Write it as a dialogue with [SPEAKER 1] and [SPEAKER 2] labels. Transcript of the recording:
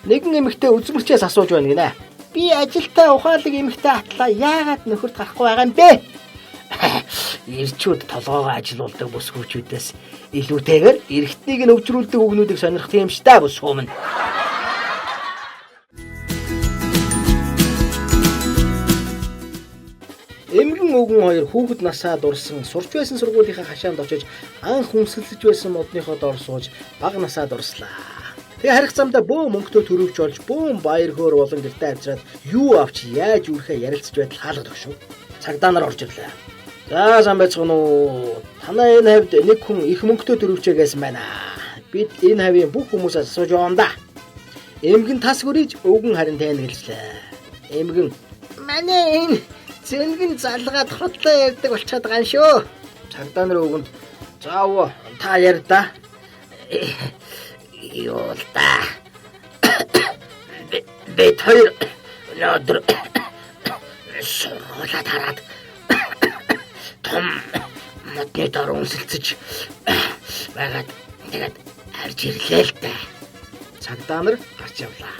[SPEAKER 1] Нэгэн эмэгтэй үзмэрчээс асууж байна гинэ. Би ажилтаа ухаалаг эмэгтэй атлаа яагаад нөхөрт гарахгүй байгаа юм бэ? Ирчүүд толгоогоо ажилуулдаг бүсгүүчүүдээс илүүтэйгээр эрэгтнийг нь өвжрүүлдэг үгнүүдийг сонирхдаг юм ш та бүсгүү минь. Эмгэн өвгөн хоёр хүүхэд насаа дурсан сурч байсан сургуулийнхаа хашаанд очиж анх хүмсгэлж байсан модныхоо дор сууж бага насаа дурслаа. Тэгээ харих замдаа бөөн мөнгөтэй төрөвч болж бөөн баяр хөөр болон гэртээ авчираад юу авч яаж үрхээ ярилцж байтал хаалга төгшөв. Цагдаа нар орж ирлээ. За сан байцгаана уу? Танай энэ хавьд нэг хүн их мөнгөтэй төрөвчөө гэсэн байна. Бид энэ хавийн бүх хүмүүсээс асууж явна да. Эмгэн тас гөрийж өвгөн харин тэнэгэлжлээ. Эмгэн манай энэ зэнгэн залгаад хотлоо ярьдаг болчиход байгаа юм шүү. Цагдаа нар өвгөнд за өвөө та яар да. Юу л да. Бид хоёр өнөөдөр сургуулаад хараад том модны дор үнсэлцэж байгаад тэгээд харж ирлээ л дээ. Цагдаа нар гарч явлаа.